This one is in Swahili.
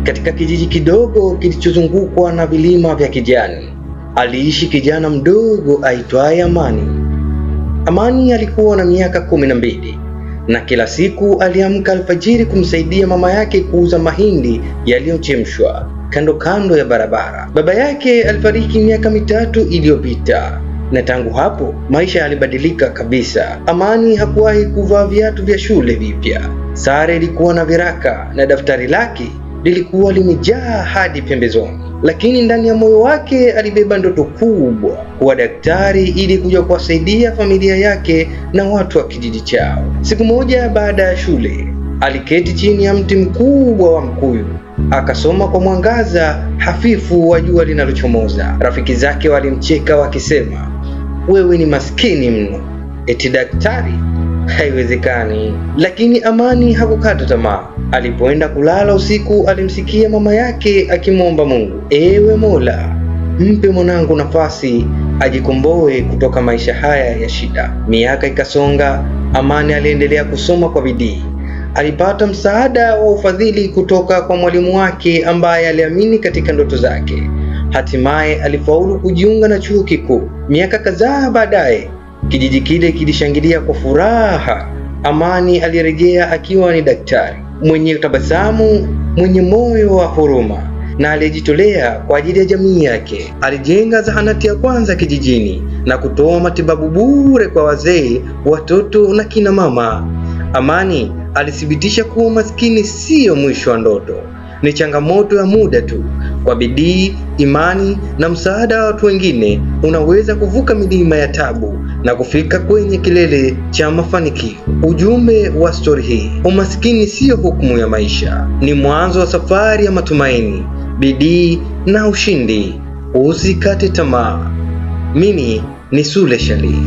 Katika kijiji kidogo kilichozungukwa na vilima vya kijani, aliishi kijana mdogo aitwaye Amani. Amani alikuwa na miaka 12 na kila siku aliamka alfajiri kumsaidia mama yake kuuza mahindi yaliyochemshwa kando kando ya barabara. Baba yake alifariki miaka 3 iliyopita, na tangu hapo maisha yalibadilika kabisa. Amani hakuwahi kuvaa viatu vya shule vipya. Sare ilikuwa na viraka na daftari lake lilikuwa limejaa hadi pembezoni. Lakini ndani ya moyo wake alibeba ndoto kubwa, kuwa daktari ili kuja kuwasaidia familia yake na watu wa kijiji chao. Siku moja baada ya shule, aliketi chini ya mti mkubwa wa mkuyu, akasoma kwa mwangaza hafifu wa jua linalochomoza. Rafiki zake walimcheka wakisema, "Wewe ni maskini mno, eti daktari? Haiwezekani." Lakini Amani hakukata tamaa. Alipoenda kulala usiku, alimsikia mama yake akimwomba Mungu, "Ewe Mola, mpe mwanangu nafasi ajikomboe kutoka maisha haya ya shida." Miaka ikasonga. Amani aliendelea kusoma kwa bidii. Alipata msaada wa ufadhili kutoka kwa mwalimu wake ambaye aliamini katika ndoto zake. Hatimaye alifaulu kujiunga na chuo kikuu. Miaka kadhaa baadaye, kijiji kile kilishangilia kwa furaha. Amani alirejea akiwa ni daktari mwenye tabasamu, mwenye moyo wa huruma na aliyejitolea kwa ajili ya jamii yake. Alijenga zahanati ya kwanza kijijini na kutoa matibabu bure kwa wazee, watoto na kina mama. Amani alithibitisha kuwa umaskini sio mwisho wa ndoto, ni changamoto ya muda tu. Kwa bidii, imani na msaada wa watu wengine, unaweza kuvuka milima ya tabu na kufika kwenye kilele cha mafanikio. Ujumbe wa stori hii: umaskini sio hukumu ya maisha, ni mwanzo wa safari ya matumaini, bidii na ushindi. Usikate tamaa. Mimi ni Sule Shali.